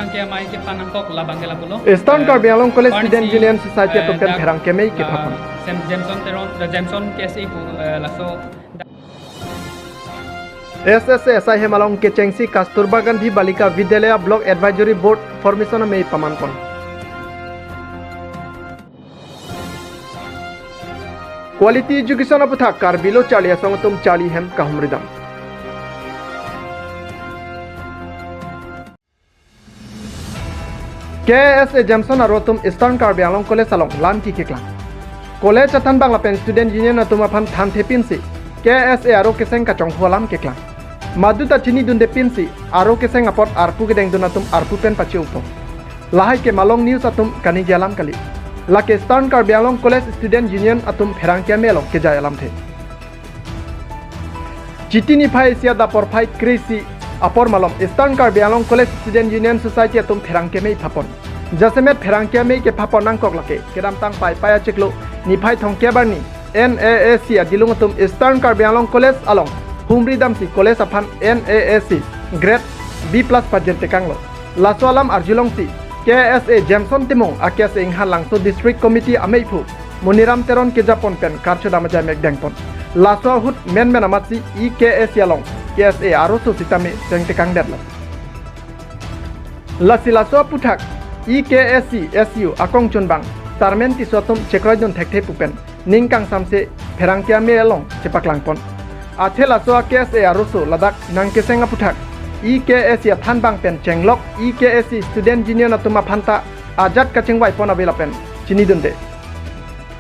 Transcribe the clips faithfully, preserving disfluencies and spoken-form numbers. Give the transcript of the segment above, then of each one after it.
Pherangke amei kephan nangkok labang ke lapulo. Eastern Eh, Karbi Anglong College Student Parnisi, Union Society eh, atum pen dak, pherangke amei ah, kephan pon. Sem-, Jameson Teron, eh, Jameson K S A pu, eh, laso. S S A S I hem along kechengsi Kasturba Gandhi Balika Vidyalaya Block Advisory Board formation amei paman pon. Quality education aputhak Karbi lo charli asong atum charli hem kahumri dam. K S A Jameson aro atum Eastern Karbi Anglong College along lam keklang. College athanbang lapen Student Union atum aphan thanthe pinsi K S A aro keseng kachonghu alam keklang. Maduta chinidunde pinsi aro keseng apot arpu kedengdun atum arpu pen pache-o pon. Lahai ke Malong News atum kaningje alam kali. Lake Eastern Karbi Anglong College Student Union atum pherangke amei along kejai alamthe. Chiti niphai isi adap porphai kre-isi apor malom Eastern Karbi Anglong College Student Union Society atum pherangke amei phan pon. Jasemet pherangke amei kephan pon nangkok lake kedamtang Paipai achiklo niphai thomkep arni N A A C adilung atum Eastern Karbi Anglong College along humri damsi college aphan N A A C grade B plus pajen tekanglo. Laso alam arjulongsi K S A Jameson Timung a K S A Inghan Langso District Committee ameiphu Moniram Teron kejapon pen karchodam ajai mek dengpon. Laso ahut menmen amatsi E K S C along K S A aroso sitame chengtekang detlo. Lasi laso aputhak E K S C S U akongchunbang Tarmen Tisso atum chekroidun thekthe pu pen ning kangsamse pherangke amei along chepaklang pon. Athe laso a K S A aroso ladak nangkeseng aputhak E K S C athanbang pen chenglok E K S C Student Union atum aphanta ajat kachingvai pon ave lapen chinidunde.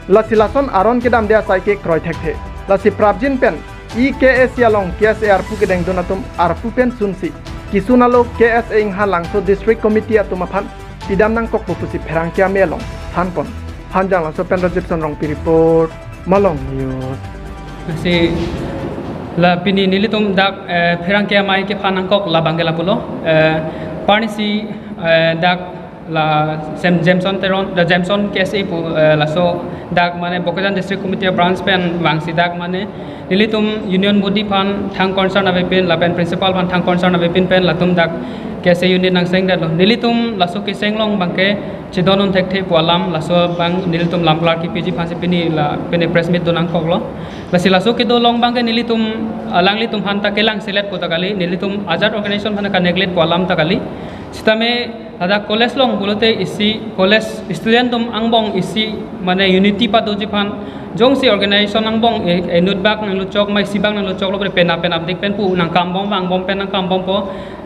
Lasi lason aron kedamde asai ke kroi thekthe. Lasi prapjin pen E K S C along K S A arpu kedengdun atum arpu pen sunsi kisun alo K S A Inghan Langso District Committee atum aphan pidam nangkokpo pusi pherangke amei along than pon. Hanjanglangso pen Rajiv Sonrongpi report, Malong News. Si la pini nelitum dak, eh, pherangke amei kephan nangkok labang ke lapulo. Eh, parnisi, eh, dak la Sem-, Jameson Teron, the Jameson K S A pu, eh, laso dak mane Bokajan District Committee branch pen vangsi dak mane nelitum union body aphan thang concern avepin lapen principal aphan thang concern avepin pen latum dak K S A unit nangsengdetlo. Nelitum laso keseng along abangke chedondun thekthe pu alam laso abang nelitum lam clerk K P G aphansi pini la pini press meet do nangkoklo. Lasi laso kedo along abangke nelitum alanglitum aphanta kelang selet pu ta kali, nelitum ajat organization aphanta ka-neglect pu alam ta kali. Sitame ladak college along pulote isi college student atum angbong isi mane unity padoji aphan jongsi organization angbong e-, inut bak nangluchok ma isi bak nangluchoklo bre penap penapdik pen pu nangkambom vangbom pen nangkambompo.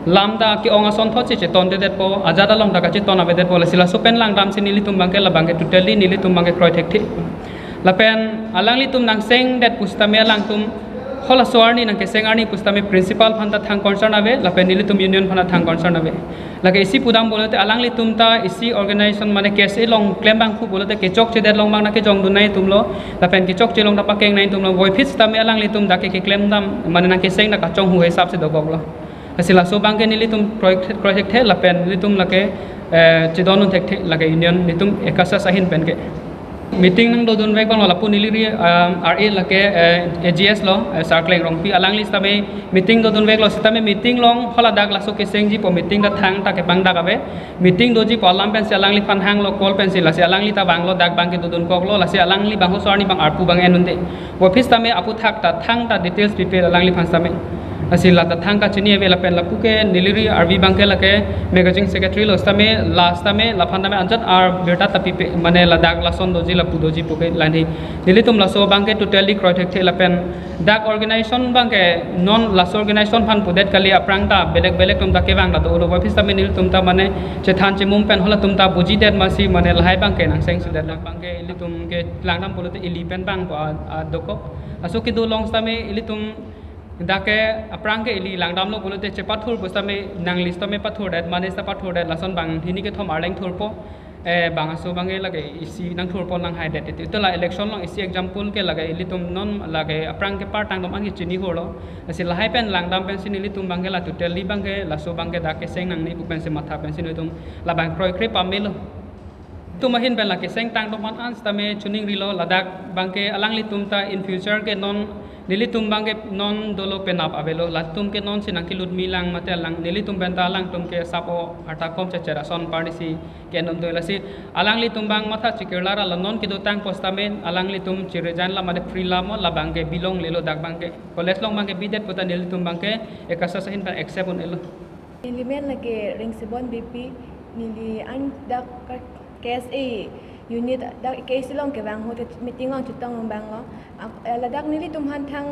Lam ta ke-ong asonthotsi chetondedetpo, ajat along ta kacheton avedetpo, lasi laso pen langdamsi nelitum abangke labangke totally nelitum abangke kroi thekthe. Lapen alanglitum nangsengdet pusitame alangtum halaso arni nangkeseng arni pusitame principal aphanta thang concern ave, lapen nelitum union aphanta thang concern ave. Lake isi pudam pulote alanglitum ta isi organization mane K S A along klembang pu pulote kechokchedet along abang nangkejongdun nangjitumlo, lapen kechokche along ta pakeng nangjitumlo, voiphit sitame alanglitum dak ke keklem dam mane nangkeseng dak kachonghu hisap si dokoklo. Lasi laso abangke nelitum kroi, kroi thekthe lapen nelitum lake, eh, chedondun thekthe lake union nelitum ekasas ahin penke. Meeting nangdodunvek abanglo lapu neli ri, um, R A lake, eh, A G S lo, eh, Sir Kleng Rongpi alangli sitame meeting dodunveklo sitame meeting along haladak laso kesengjipo meeting ta thangta kepangdak ave. Meeting doji pu alam pensi alangliphan hanglo call pensi lasi alangli ta vanglo dak abangke dodunkoklo lasi alangli abang halaso arni abang arpu abang en-unde. Office tame aputhak ta thangta details pipe alangliphan sitame. Lasi la ta thang kachini ave lapen lapu ke neli ri R V abangke lake magazine secretary lo sitame la sitame laphan tame anjat ar birta ta pipe mane ladak lason doji lapu doji puke lani. Nelitum laso abangke totally kroi thekthe lapen dak organization abangke non laso organization aphan pudet kali aphrang ta belek belek atum ta kevang ta do office tame nelitum ta mane chethan chemum pen halatum ta bujidet masi mane lahai abangke nangsengsedet abangke ilitum ke langdam pulote ili pen abang pu a, a dokok. Laso kedo along sitame ilitum dak ke aphrang ke ili langdamlo pulote chepathur pusitame nangli sitame pathurdet mane sita pathurdet lason bang hini kethom arleng thurpo. Eh, bang aso abangke lake isi nangthurpo nanghaidet iti. Ito la election along isi example ke lake ilitum non lake aphrang ke partang atum an ke chini hurlo. Lasi lahai pen langdam pensi nelitum abangke la totally abangke laso abangke dak keseng nangne pu pensi matha pensi nelitum labang kroikre pamelo. Itum ahin pen la keseng tangdok man an sitame chuning rilo ladak abangke alanglitum ta in future ke non Nelitum abangke non dolo penap avelo, latum ke non si nangkelutmi lang mate alang, nelitum penta alangtum ke sap-o arta kom checher ason parnisi ke-endun tui lasi. Alanglitum abang matha chikirlar ala non kedotang pusitame alanglitum chiresign la mate free la mo, labangke bilonglelo, dak abangke college along abangke bidet puta nelitum abangke ekasas ahin abang accept un-elo. Neli men lake Ringsibon Beypi, neli an dak ka-, K S A unit dak K S A along kevang ahut meeting along chetong abanglo. Ak-, eh, ladak nelitum aphan thang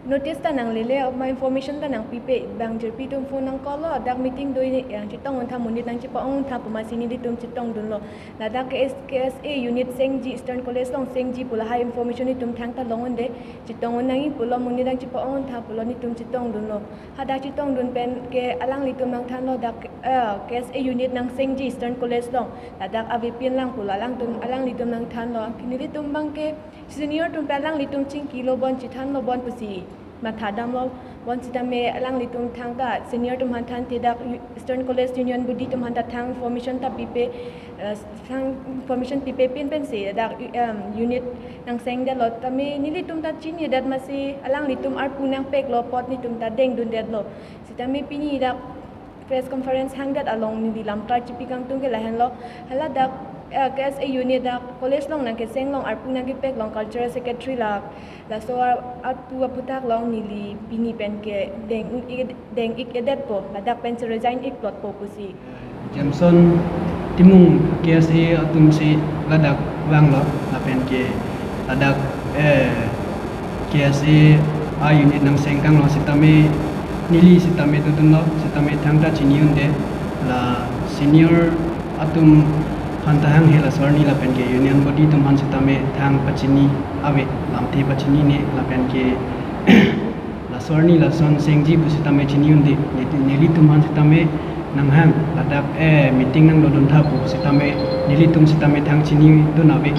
notice ta nanglele, ma information ta nangpipe, bang jirpi atum phone nang-call lo, dak meeting do ini, nangchetongdun tha, monit nangchepa-ongdun tha pu masi nelitum chetongdunlo. Ladak K S, K S A unit sengji, Eastern College along sengji pu lahai information nelitum thangta long-un-e, chetongdun nangji pulo, monit nangchepa-ongdun tha pulo, nelitum chetongdunlo. Hadak chetongdun pen ke alanglitum nangthanlo dak, eh, K S A unit nangsengji Eastern College along, ladak avepin lang pulo alangtum, alanglitum nangthanlo. Nelitum abangke senior atum pen alanglitum chingkilo bon, chethanlo bon pusi mathadamlo. Bonsitame alanglitum thangta senior atum aphan thanthe, dak u-, Eastern College Union Body atum aphanta thang information ta pipe, eh, thang information pipepin pensi dak u-, em, unit nangsengdetlo. Tame nelitum ta chinidet masi alanglitum arpu nangpeklo apot nelitum ta dengdundetlo. Sitame pini dak press conference hangdet along neli lamklar chipi kangtung ke lahenlo. Hala dak, eh, K S A unit dak college along nangkeseng along, arpu nangkepek along cultural secretary la, laso ar-, arpu aputhak along neli pini pen ke deng ik, deng ik-edetpo, ladak pen si resign ikplotpo pusi. Jameson Timung, K S A atumsi ladak vanglo, lapen ke ladak, eh, K S A a-unit nangsengkanglo sitame, neli sitame dodunlo, sitame thangta chini un-e, la senior atum aphanta hanghe laso arni lapen ke union body atum aphan sitame thang pachini ave, lamthe pachinine, lapen ke laso arni lason sengji pu sitame chini un-e, neli, nelitum aphan sitame nanghang, ladak, eh, meeting nangdodun tha pu sitame nelitum sitame thang chinidun ave.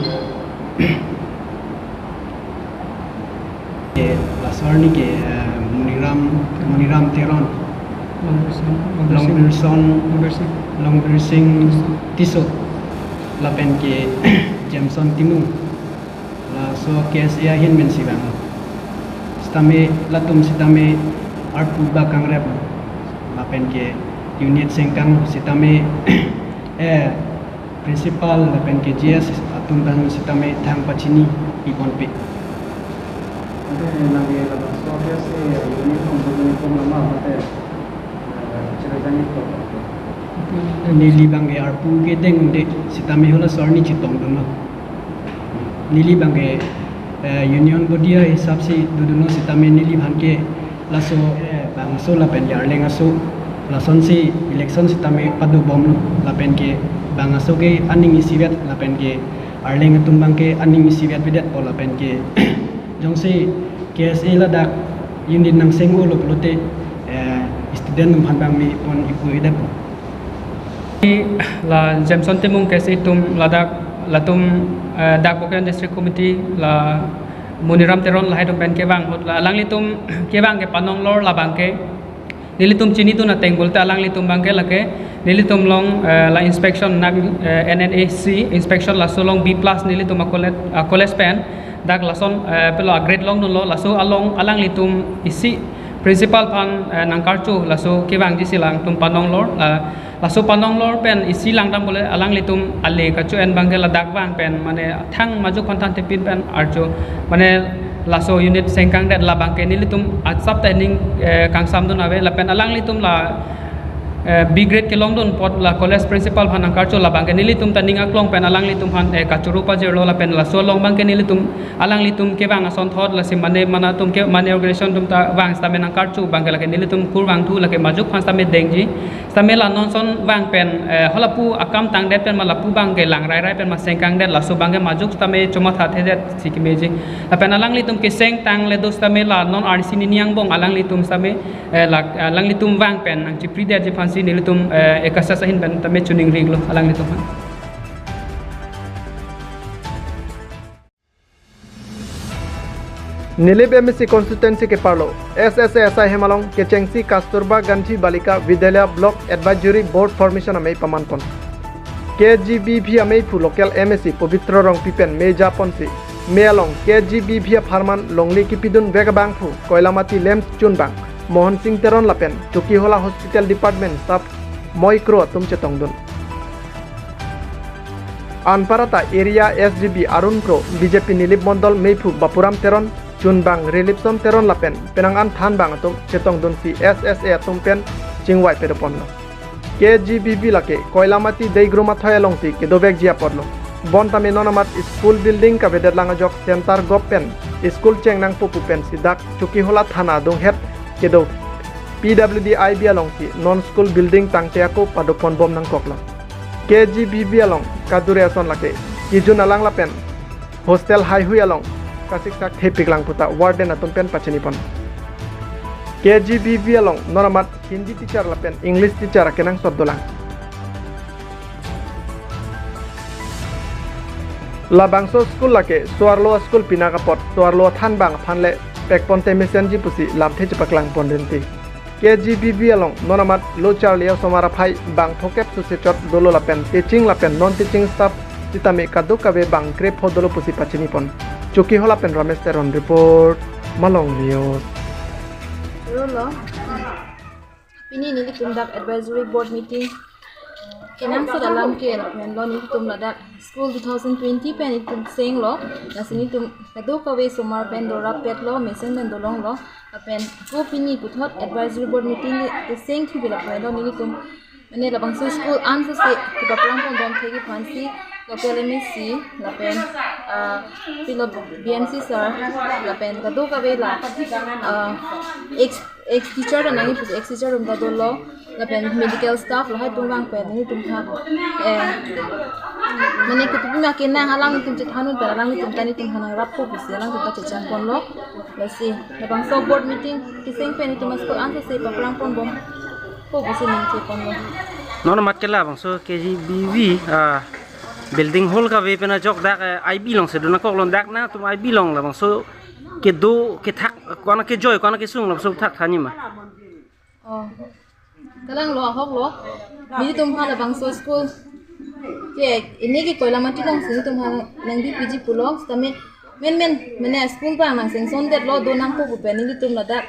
Eh, laso arni ke, eh, Moniram, Moniram Teron, Longbir Sing, Longbir Sing, Longbir Sing, Longbir Sing Tisso, lapen ke Jameson Timung. Laso K S A ahin pensi vanglo. Sitame latum sitame arpu ba kangrep, lapen ke unit sengkang sitame, eh, principal lapen ke G S atum aphan sitame thang pachini piponpe. Ante lake laso K S A unit kongso uniform lama mate, eh, chira jani to. Neli abangke arpu kedeng un-e sitame halaso arni chetongdunlo. Neli abangke, eh, union body ahisapsi dodunlo sitame neli abangke laso, eh, bang aso lapen ke Arleng aso, lasonsi election sitame padobomlo, lapen ke bang aso ke aning isivet lapen ke Arleng atum abangke aning isivet vedetpo, lapen ke jongsi K S A ladak unit nangseng-olo pulote, eh, student atum aphan abang mepon ipu-edetpo. La Jameson Timung K S A atum ladak, latum, eh, dak Bokajan District Committee la Moniram Teron lahai atum pen kevang ahut la alanglitum kevang ke panonglor, labangke nelitum chinidun ateng pulote alanglitum abangke lake nelitum along, eh, la inspection nang, eh, N N A C inspection, laso along B plus nelitum a-college, a-college pen dak lason, eh, pilo a-grade longdunlo, laso along alanglitum isi principal aphan, eh, nangkarcho, laso kevangjisi alangtum panonglor, la, laso panonglor pen isi langdam pulote alanglitum ale kacho-en abangke ladak vang pen mane thang majok aphan thanthe pin pen archo, mane laso unit sengkangdet, labangke nelitum asapta ning, eh, kangsamdun ave, lapen alanglitum la, eh, B grade kelongdun apot la college principal aphan nangkarcho, labangke nelitum ta ning aklong pen alanglitum aphan, eh, kachoro pajirlo, lapen laso along abangke nelitum alanglitum kevang asonthot lasi mane mane atum ke mane organization atum ta vang sitame nangkarcho abangke lake nelitum kurvangthu, lake majok aphan sitame dengji. Sitame la non ason vang pen, eh, halapu akam tangdet pen ma lapu abangke langrairai pen ma sengkangdet, laso abangke majok sitame chomathathedet si kemeji. Lapen alanglitum keseng tangledo sitame la non arnisi nini angbong alanglitum sitame, eh, la, alanglitum vang pen nangchipridetji aphansi nelitum, eh, ekasas ahin pen tame choningri-iklo alanglitum aphan. Nilip M A C constituency keparlo S S A S I hem along kechengsi Kasturba Gandhi Balika Vidyalaya Block Advisory Board formation amei pamanpon. K G B P amei aphu local M A C Pobitro Rongpi pen meja ponsi Me along K G B V apharman longle kepidun vek abangphu Koilamati LAMPS chunbang Mohon Sing Teron lapen Chokihola Hospital Department staff Moi Kro atum chetongdun. Anparta area S D B Arun Kro, B J P Nilip Mondol meiphu Bapuram Teron, chunbang Relipson Teron lapen penang an thanbang atum chetongdunsi S S A atum pen chingvai pedoponlo. K G B V lake Koilamati Deigrum athoi alongsi kedovekji apotlo. Bonta me non amat school building kavedet lang ajok center gop pen school chengnangpo pu pensi dak Chokihola thana adunghet kedo P W D I B alongsi non school building tangte ako padoponbom nangkoklo. K G B V along kadure ason lake kejun alang lapen hostel haihui along kasiksak thepiklang puta warden atum pen pachinipon. K G B V along non amat Hindi teacher lapen English teacher akenangsot dolang. Labangso school lake so-arlo a-school pinak apot so-arlo athanbang aphanle pekponte mesenji pusi lamthe chepaklangpon rinti. K G B V along non amat lo charli osomar aphai bang phokep susi chot dolo lapen teaching lapen non teaching staff sitame kadokave bang krepho dolo pusi pachinipon. Chokihola pen Ramesh Teron report, Malong News. Rolo. Pini nelitum dak advisory board meeting kenangsot alam ke lapen lo nelitum ladak school two thousand twenty pen nelitum senglo, lasi nelitum kadokave osomar pen dorap petlo, mesen pen dolonglo, lapen ko pini puthot advisory board meeting ni seng thubi lapen lo nelitum mane labangso school ansose kepaprang ponbom thegi aphansi local M A C lapen ah, pilo B M C sir lapen kadokave la ah, ex ex teacher ta nangji pusi ex teacher atum ta dolo lapen medical staff lahai atum vang pen nelitum ha eh mane kutupi ma kenang alangtum chethanun pen alangtum ta nelitum ha nangrappo pusi alangtum ta chechangponlo, lasi labangso board meeting keseng pen nelitum school ansose paprang ponbompo pusi ningjeponlo. Non amat ke labangso K G B V ah building hall kave pen ajok dak eh, I B alongsi dun nangkoklo, dak nangtum I B along labangso kedo kethak ko-an kejoi ko-an kesung labangso thak thanji ma? Oh. Kalanglo, ahoklo. Nelitum ha labangso school ke ini ke Koilamati alongsi nelitum ha nangbi piji pulo, sitame menmen mane school bang nangsengsondetlo, do nangpo pu pen nelitum ladak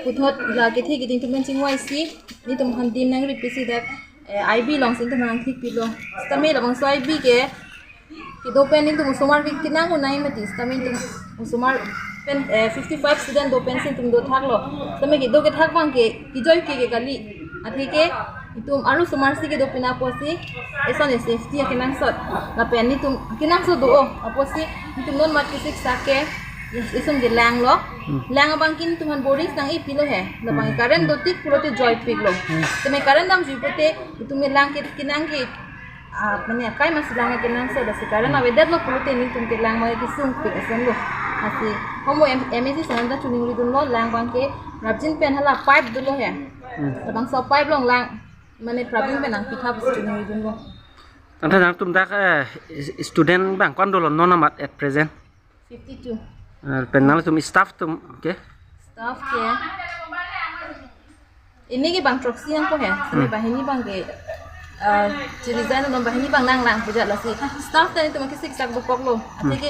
puthot la kethe keding atum pen chingvaisi nelitum han dim nangri pisi dak eh, I B alongsi nelitum nangthikpilo. Sitame labangso I B ke kedo pen nelitum osomar ke kenang unai mati, sitame nelitum osomar pen eh, fifty five student do pensi nelitum dothaklo. Sitame kedo kethak bang ke kejoi ke ke kali. Atheke nelitum arlo osomar si kedo pina apotsi eson e safety akenangsot lapen nelitum akenangsot do-o apotsi nelitum non amat kesiksak ke eson ke langlo. Lang abang ke nelitum han boring nang-ipilo he. Labang current dotik pulote joipiklo. Sitame current damjui pote nelitum ke lang ke kenang ke ah, mane akai masi lang kenangsot, lasi current avedetlo pulote nelitum ke lang abang ke sungpik asonlo. Lasi homo M- M A C sir ta choningridunlo, lang abang ke prapjin pen hala pipe dolo he. Labangso pipe along lang mane prapjin pen nangpitha pusi choningridunlo. Tangte nangtum dak eh, student bang ko-an dolo non amat at present? Fifty two. Eh, pen nangtum staff atum, okay? Staff ke ini ke bang throksi nangpo he. Sitame banghini bang ke ah, chi resign non, banghini bang nanglang puja, lasi staff ta nelitum kesiksak dokoklo. Atheke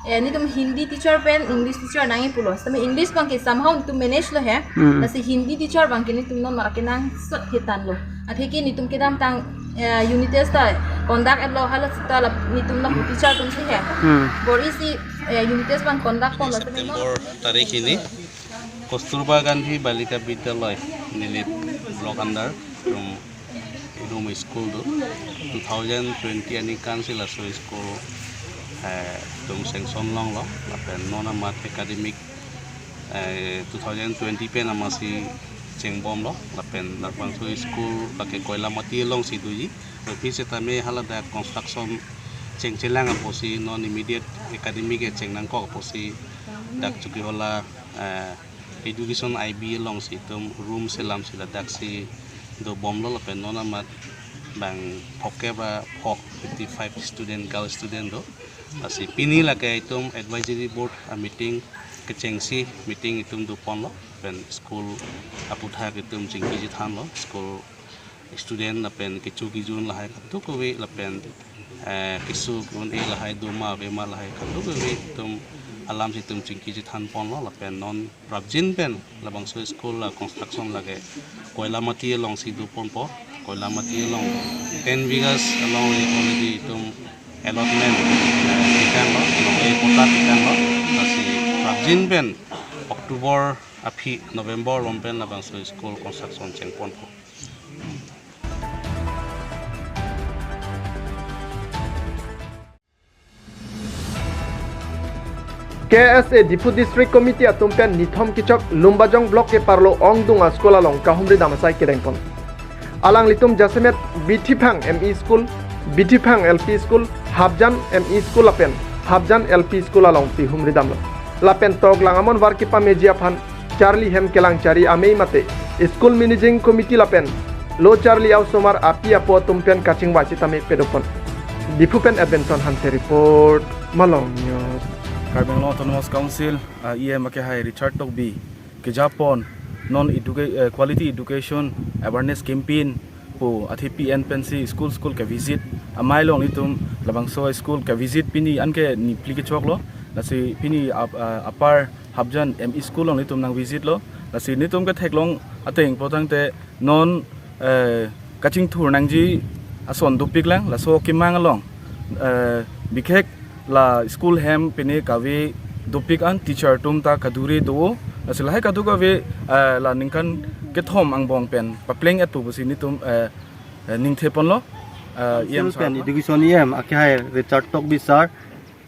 eh, nelitum Hindi teacher pen English teacher nangji pulo. Sitame English bang ke somehow nelitum manage lo he. Lasi Hindi teacher bang ke nelitum non amat kenangsot hetanlo. Atheke nelitum kedamtang eh, unit test ta conduct etlo, hala seta la nelitum la teacher atumsi he. Bor-i si eh, unit test bang conduct ponlo, sitame non September tarik ini Kasturba Gandhi Balika Vidyalaya, Nilip block under, itum, itum school do. Two thousand twenty aningkan si laso school eh, itum sanction longlo, lapen non amat academic eh, two thousand twenty pen amatsi chengbomlo, lapen labangso school lake Koilamati alongsi doji. Lapen sitame haladak construction chengchelang apotsi non immediate academic ke chengnangkok apotsi dak Chokihola eh, education I B alongsi itum room selamsi ladaksi dobomlo, lapen non amat bang phokep ra phok fifty five student, girl student do. Lasi pini lake itum advisory board a meeting kechengsi meeting itum doponlo, lapen school aputhak itum chingkiji thanlo, school student lapen kecho kejun lahai kadokave lapen eh, keso un-e lahai do ma ave ma lahai kadokave itum alam si itum chingki chethan ponlo lapen non prapjin pen labangso school la construction lake Koilamati along si do ponpo. Koilamati along ten bighas along already itum allotment, eh, pitanglo, along e patta pitanglo. Lasi prapjin pen October aphi November along pen labangso school construction cheng ponpo. K S A Diphu District Committee atum pen nithom kechok Lumbajong Block keparlo Ongdung a school along kahumri dam asai kedengpon. Alanglitum jasemet Bithiphang M E School, Bithiphang L P School, Hapjan M E School lapen Hapjan L P School along pihumri damlo. Lapen toklang amonvar kepameji aphan charli hem kelang chari amei mate School Managing Committee lapen lo charli a-osomar api apo atum pen kachingvai sitame pedopon. Diphu pen Edbenson Hanse report, Malong News. Karbi Anglong Autonomous Council, ah, E M akehai Richard Tokbi kejapon non educa-, eh, quality education awareness campaign pu athepi en pensi school school ke visit amei along itum labangso school ke visit pini anke niphli kechoklo. Lasi pini ap-, ah, Upper Hapjan M E School along itum nang visit lo. Lasi nitum ketheklong ateng potangte non, eh, kachingthur nangji ason dopiklang laso kemang along, eh, bikhek la school hem pine kave dopik an teacher atum ta kaduri do. Lasi lahai kadokave, eh, la ningkan kethom angbong pen papleng etu pusi nitum, eh, eh, ningthe ponlo. Eh, E M Council sir pen po. Education E M akehai Richard Tokbi sir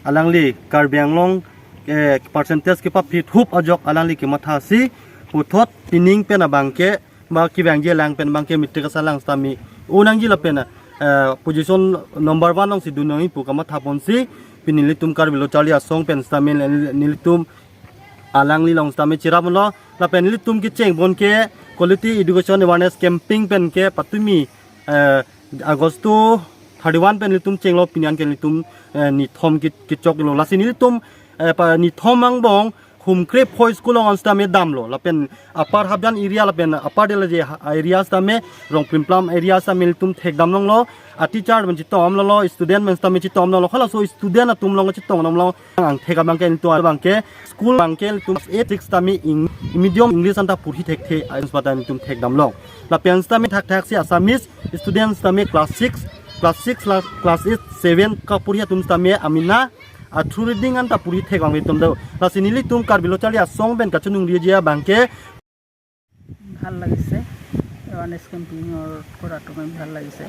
alangli Karbi Anglong, eh, percentage kepaphi thup ajok alangli kemathasi puthot pining pen abangke ba kevangji alang pen abangke matric asai alang sitame unangji lapen, eh, position number one alongsi dun nangji pu kamathaponsi pini nelitum Karbi Lo Charli Asong pen sitame nelitum alangli along sitame cheraplo lapen nelitum kecheng ponke quality education awareness campaign penke patumi, eh, Agosto thirty-one pen nelitum chenglo pini anke nelitum, eh, nithom ke-, kechoklo. Lasi nelitum, eh, pa nithom angbong humkre phoi school along sitame damlo. Lapen Upper Hapjan area lapen Upper Delaje ha-, area sitame Rongplimplam area sitame nelitum thekdam longlo. A teacher pen chitomlo lo, student pen sitame chitomlo lo. Halaso student atum along chitomlo lo. Angthek abangke nelitum abangke school abangke nelitum class eight six sitame ing-, medium English anta porhi thekthe, a-, sitame nelitum thekdam long. Lapen sitame thakthaksi Assamese students sitame class six, class six, la-, class eight, seven kaporhi atum sitame amena a-true reading anta porhi thek abang itum do. Lasi nelitum Karbi Lo Charli Asong pen kachiningri ji abangke ভাল লাগিছে, এৱাৰনেছ কেম্পিঙৰ কৰাটো মানে ভাল লাগিছে।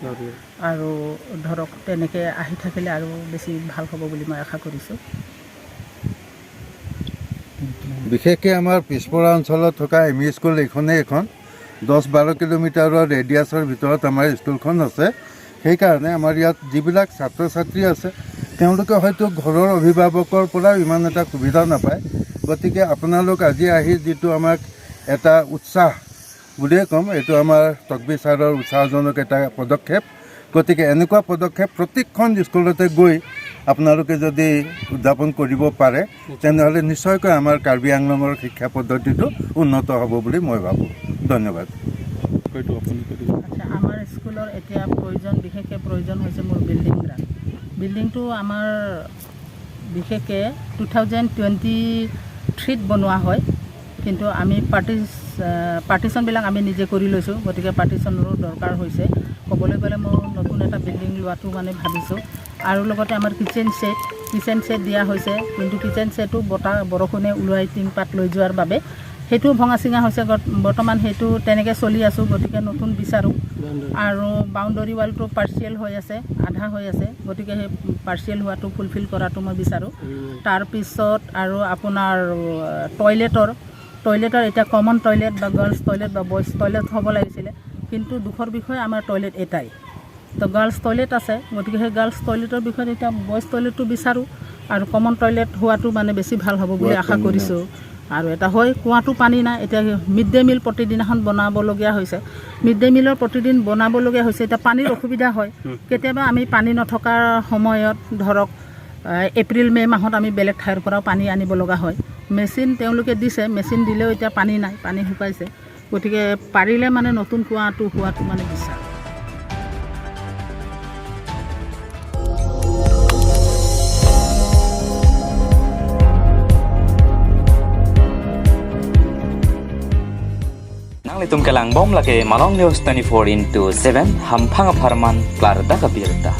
আৰু ধৰক তেনেকে আহি থাকিলে আৰু বেছি ভাল হ'ব বুলি মই আশা কৰিছোঁ। বিশেষকৈ আমাৰ পিছপৰা অঞ্চলত থকা এম ই স্কুল এইখনেই এখন, দহ বাৰ কিলোমিটাৰৰ ৰেডিয়াছৰ ভিতৰত আমাৰ স্কুলখন আছে। সেইকাৰণে আমাৰ ইয়াত যিবিলাক ছাত্ৰ ছাত্ৰী আছে, তেওঁলোকে হয়তো ঘৰৰ অভিভাৱকৰ পৰাও ইমান এটা সুবিধা নাপায়। গতিকে আপোনালোক আজি আহি যিটো আমাক এটা উৎসাহ বুলিয়ে ক'ম, এইটো আমাৰ তকবি ছাৰৰ উৎসাহজনক এটা পদক্ষেপ। গতিকে এনেকুৱা পদক্ষেপ প্ৰতিখন স্কুলতে গৈ আপোনালোকে যদি উদযাপন কৰিব পাৰে, তেনেহ'লে নিশ্চয়কৈ আমাৰ কাৰ্বি আংলঙৰ শিক্ষা পদ্ধতিটো উন্নত হ'ব বুলি মই ভাবোঁ। ধন্যবাদ। হয়তো আপুনি কৈ দিব। আচ্ছা, আমাৰ স্কুলৰ এতিয়া প্ৰয়োজন, বিশেষকৈ প্ৰয়োজন হৈছে মোৰ বিল্ডিং এটাৰ। বিল্ডিংটো আমাৰ বিশেষকৈ টু থাউজেণ্ড টুৱেণ্টি থ্ৰীত বনোৱা হয়, কিন্তু আমি পাৰ্টিচ-, আহ, পাৰ্টিশ্যনবিলাক আমি নিজে কৰি লৈছোঁ, গতিকে পাৰ্টিশ্যনৰো দৰকাৰ হৈছে। ক'বলৈ গ'লে মোৰ নতুন এটা বিল্ডিং লোৱাটো মানে ভাবিছোঁ। আৰু লগতে আমাৰ কিচেন ছেট, কিচেন ছেট দিয়া হৈছে, কিন্তু কিচেন ছেটো বতাহ বৰষুণে উৰুৱাই টিংপাত লৈ যোৱাৰ বাবে সেইটো ভঙা চিঙা হৈছে। গত-, বৰ্তমান সেইটো তেনেকৈ চলি আছোঁ, গতিকে নতুন বিচাৰোঁ। আৰু বাউণ্ডৰী ৱালটো পাৰ্চিয়েল হৈ আছে, আধা হৈ আছে, গতিকে সেই পাৰ্চিয়েল হোৱাটো ফুলফিল কৰাটো মই বিচাৰোঁ। তাৰপিছত আৰু আপোনাৰ, আহ, টয়লেটৰ, টয়লেটৰ এতিয়া কমন টয়লেট বা গাৰ্লছ টয়লেট বা বইজ টয়লেট হ'ব লাগিছিলে, কিন্তু দুখৰ বিষয়ে আমাৰ টয়লেট এটাই। তো গাৰ্লছ টয়লেট আছে, গতিকে সেই গাৰ্লছ টয়লেটৰ বিষয়ে এতিয়া বইজ টয়লেটটো বিচাৰোঁ আৰু কমন টয়লেট হোৱাটো মানে বেছি ভাল হ'ব বুলি আশা কৰিছোঁ। আৰু এটা হয়, কুঁৱাটো পানী নাই। এতিয়া মিড ডে মিল প্ৰতিদিনাখন বনাবলগীয়া হৈছে, মিড ডে মিলৰ প্ৰতিদিন বনাবলগীয়া হৈছে। এতিয়া পানীৰ অসুবিধা হয়, কেতিয়াবা আমি পানী নথকাৰ সময়ত ধৰক, আহ, এপ্ৰিল মে' মাহত আমি বেলেগ ঠাইৰ পৰাও পানী আনিব লগা হয়। মেচিন তেওঁলোকে দিছে, মেচিন দিলেও এতিয়া পানী নাই, পানী শুকাইছে। গতিকে পাৰিলে মানে নতুন কুঁৱাটো হোৱাটো মানে বিচাৰোঁ। Itum kelang bom lake Malong News twenty-four into seven, hamphang apharman klardak abirta.